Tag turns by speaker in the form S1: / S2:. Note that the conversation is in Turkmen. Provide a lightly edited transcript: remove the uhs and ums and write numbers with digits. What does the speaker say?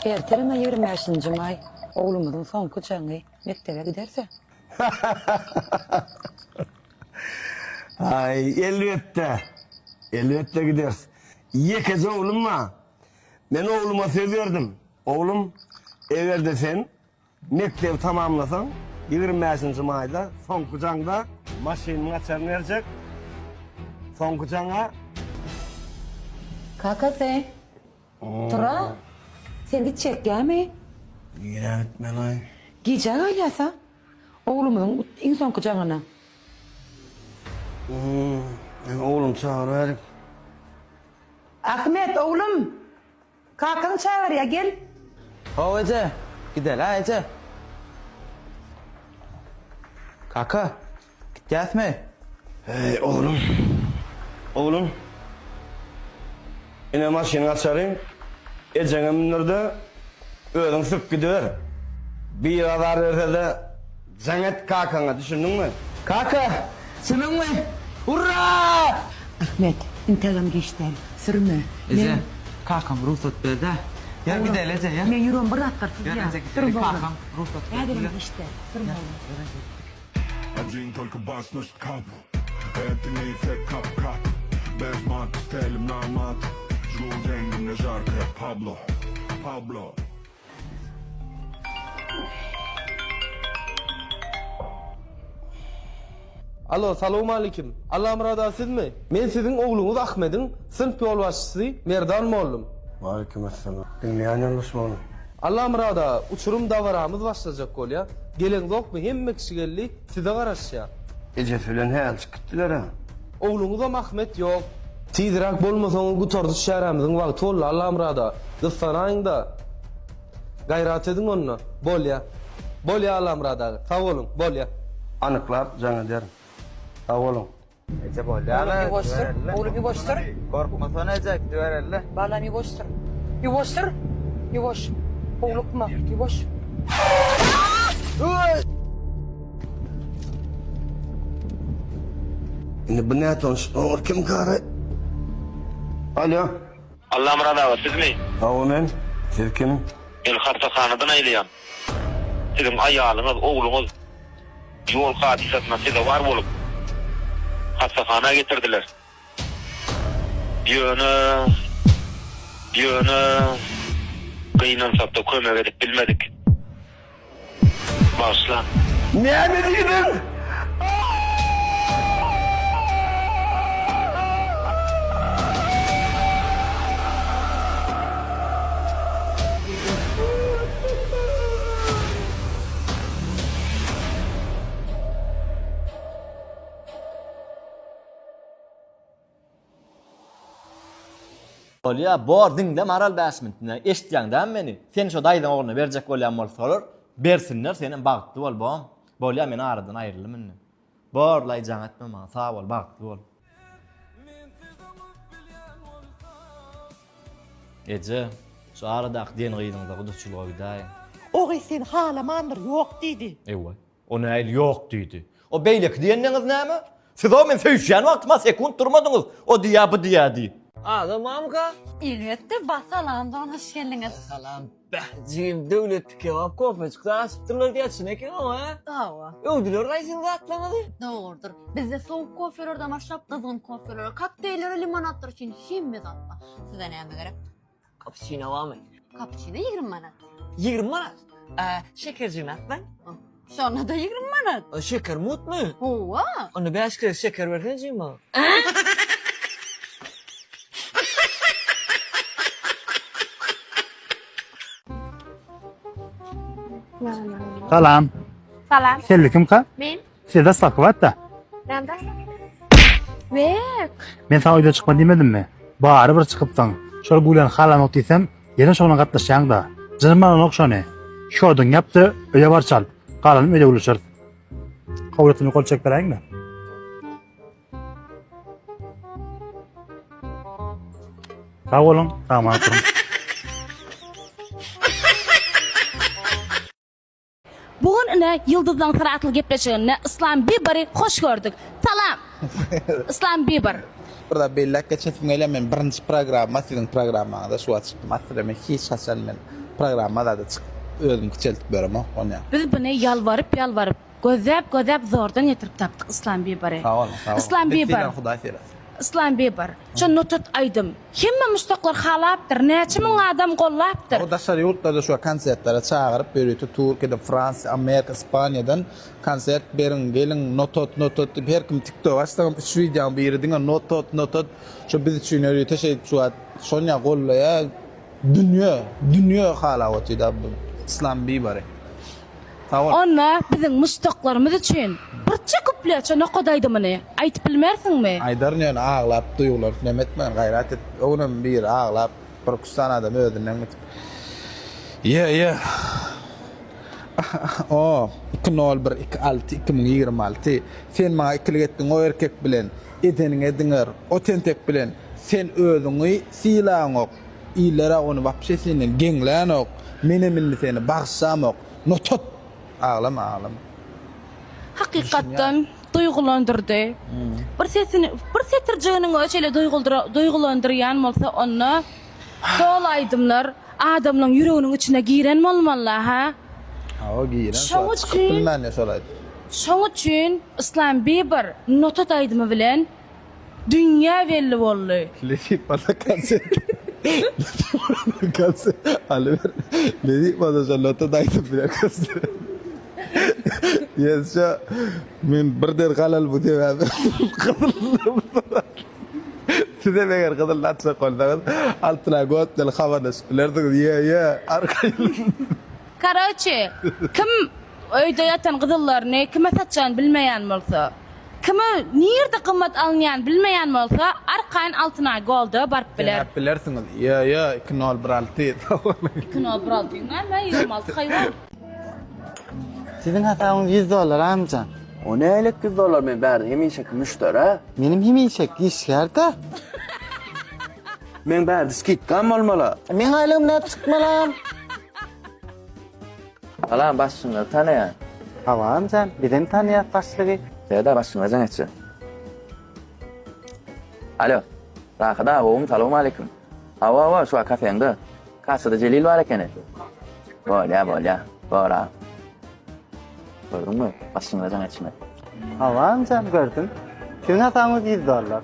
S1: Ertirem-ä 25-nji maý, oglumyzyň soňky jaňy, mekdebe giderse.
S2: Aý, elbetde, elbetde gideris. Ýekeje oglum bar. Men ogluma söz berdim. Oglum, eger-de sen mekdebi tamamlasaň, 25-nji maýda soňky jaňda maşynyň açaryny berjek. Soňky jaňa.
S1: Kakasy, Tura, sen gitjekgämi?
S2: Nirä gitmeli-aý?
S1: Gijä galýas-a. Oglumyzyň iň soňky jaňyna.
S2: Men oglumy çagyryberin.
S1: Ahmet, oglum! Kakaň çagyrýar, gel.
S3: Hawa eje, gideli-ä eje. Kaka, gitýäsmi?
S2: Heý, oglum. Oglum. Ine maşynyň açary. Ejeňe mündür-de, özüň sürüp gidiber. Biri azar berse-de, jaň et kakaňa, düşündiňmi?
S3: Kaka, çynyňmy? Urra!
S1: Ahmet, intägem giç däl. Sürme.
S3: Eje, kakam rugsat berdi-ä. Ýör gideli eje, ýör.
S1: Meň ýüregim bir zatlar syzýar.
S3: Ýör eje gideli, kakam rugsat berdi.
S1: Häzirem giç däl. Sürme oglum.
S4: Alo, salowmalikim. Allamyrat aga sizmi? Men siziň ogluňyz Ahmediň synp ýolbaşçysy Merdan mollum.
S2: Waleýkim essalam. Diňleýän ýoldaş mollum.
S4: Allamyrat aga, uçurym dabaramyz başlajak bolýa. Geleňzokmy, hemme kişi geldi, size garaşýa.
S2: Ejesi bilen hälçik gitdiler-ä.
S4: Ogluňyzam Ahmet ýok. Tizräk bolmasaňyz gutardyş çärämiziň wagty boldy, Allamyrat aga. Gyssanaýyň-da. Gaýrat ediň onda. Bolýa. Bolýa Allamyrat aga. Sag boluň. Bolýa.
S2: Anyklap jaň ederin. Sag boluň.
S3: Eje bolýa-la.
S1: Oglum ýuwaş sür. Oglum ýuwaş sür.
S3: Gorkmasana eje, gidibereli.
S1: Balam ýuwaş sür. Ýuwaş sür. Ýuwaş. Howlukma. Ýuwaş.
S2: Indi bu nätanyş nomer kimkara? Alo.
S5: Allamyrat aga sizmi?
S2: Hawa men. Siz kim?
S5: Men hassahanadan aýlaýan. Siziň aýalyňyz, ogluňyz ýol hadysasyna sezewar bolup, hassahana getirdiler. Ýöne, ýöne gynansakda kömek edip bilmedik. Bagyşlaň.
S2: Näme diýdiň?
S6: Bolýa, bor, diňle Maral bäş minut ine, eşitýäň dämi meni? Seni şo daýzaň ogluna berjek bolýan bolsalar, bersinler, senem bagtly bol, bom. Bolýa, men aradan aýryldym indi. Bor-laý, jaň etme maňa, sag bol, bagtly bol. Eje, şu aradaky diýen gyzyňyza gudaçylyga gidäýiň.
S7: O gyz seni halamandyr, ýok diýdi.
S6: Ewa. O nähili ýok diýdi. O beýleki diýenleňiz näme? Siz-ow men söýüşýän wagtym-a sekunt durmadyňyz. O diýýä, bu diýýä diýip.
S8: Adam barmyka?
S9: Elbetde bar salam dogan hoş geldiňiz.
S8: Salam beh jigim Döwletli kebap kofejikde açypdyrlar diýýä çyn eken o hä?
S9: Hawa.
S8: Öwdüler gaýsyň zatlaňyzy?
S9: Dogrudyr. Bizde sowuk kofelerden başlap gyzgyn kofelere, kokteýlere, limonadlar üçin hemme zat bar. Size näme gerek?
S8: Kapuçino barmy?
S9: Kapuçino 20 manat.
S8: 20 manat? Ä, şekerjigini atmaň.
S9: Şonda-da 20 manat.
S8: O şeker mutmy?
S9: Hawa.
S8: Onda 5 kilo şeker bersene jigim maňa.
S10: Salam.
S11: Salam.
S10: Selbi kimka?
S11: Men.
S10: Size daslapky batda.
S11: Näme daslapky? Bek.
S10: Men saňa öýden çykma diýmedimmi? Bary bir çykypsyň. Şol gülen halanok diýsem, ýene şoňa gatnaşýaň-da. Jynym alanok şony. Şoduň ýap-da, öýe bar çal. Galanyny öýde gülüşeris. Kabul etdimi gol çekip beräýiňmi? Sag boluň, sag oturyň.
S12: Bu gün ine Ýyldyzlaň syry atly gepleşiginde Yslam Biberi hoş gördük. Salam! Yslam Biber.
S13: Bir zat belläp geçesim gelýär men birinji programma siziň programmaňyzda şu wagt çykdym aslynda men hiç haçan men. Programma zada çykyp özüm kiçeltip beremok onýa.
S12: Biz buny ýalbaryp ýalbaryp, gözläp gözläp zordan getirip tapdyk Islam Biberi.
S13: Sag boluň, sag boluň.
S12: Islam
S13: Biz
S12: Biber.
S13: sylan Hudaý sylasyn.
S12: Islam Biber. Şo notat aýdym. Hemme muşdaklar halapdyr, näçe müň adam gollapdyr.
S13: O daşary ýurtlarda şu konsertlere çagyryp ýörite Türkiýeden, Fransiýa, Amerika, Ispaniýadan konsert beriň, geliň, notat, notat diýip her kim TikTok açsaňam üç wideoň biri diňe notat, notat. Şo biz üçin ýörite şeýdip şu wagt şonýa gollaýa. Dünýe, dünýe halap otyda bu Islam Biberi. Sag bol.
S12: Onda biziň muşdaklarymyz üçin birje kupletçe nokat aýdymyny aýdyp bilmersiňmi?
S13: Aýdaryn ýöne aglap duýgulanyp neme etmän gaýrat et. O günem biri aglap bir iki üç sany adam özünden gidip. Ýe ýe. O iki nol bir iki alty 2026 Sen maňa ikilik etdiň o erkek bilen edeniňi ediňer o tentek bilen sen özüňi sylaňok Iller-ä ony wapşe senden geňlänok, menem indi seni bagyşlamok. Notat! Aglama, aglama.
S12: Hakykatdan duýgulandyrdy. Bir sesini, bir setirjiginiň özi şeýle duýgulandyrýan bolsa, onda doly aýdymlar adamlaň ýüreginiň içine giren bolmaly-la, hä?
S13: Hawa, giren. Şoň üçin, çykyp bilmän şol aýdym.
S12: Şoň üçin Yslam Biber Notat aýdymy bilen Dünýä belli boldy.
S13: Nesip bolsa konsert. Nesip bolsa konsert. Alyber. Nesip bolsa şo notada aýdyp biler konsert. Ýesşe men bir der galal bu sebäbi Size meger gyzyl atjak bolsaňyz Altynay God bilen habarlaşyp bilersiňiz. Ýe ýe arkaýyn.
S12: Karoçi kim öýde ýatan gyzyllaryny kime satjagyny bilmeýän bolsa, kime nirde gymmat alynýany bilmeýän bolsa arkaýyn Altynaý Golda baryp biler.
S13: Deňäp bilersiňiz. Ýo ýo iki nol bir alty sag boluň.
S12: Iki nol bir alty näme 26 haýwan.
S3: Siziň hasabyňyz 100 dollar amjan.
S8: O nälik 100 dollar men bärde hemişeki müşderi.
S3: Menem hemişeki işgär-dä.
S8: Meň bärde skidkam bolmaly.
S3: Meň aýlygym nädip çykmalam?
S8: Salam başlygyňyzy tanaýan.
S3: Hawa amjan, bizem tanaýas başlygy.
S8: Serdar başlygyňa jaň etjek. Alo. Rahat aga gowumy salowmaleýkim. Hawa hawa şu kafeňde. Kassada Jelil bar ekeni. Bolýa bolýa. Bor aga. Gördüňmi? Başlygyňa jaň etişimi.
S3: Hawa amjan gördüm. Siziň hasabyňyz 100 dollar.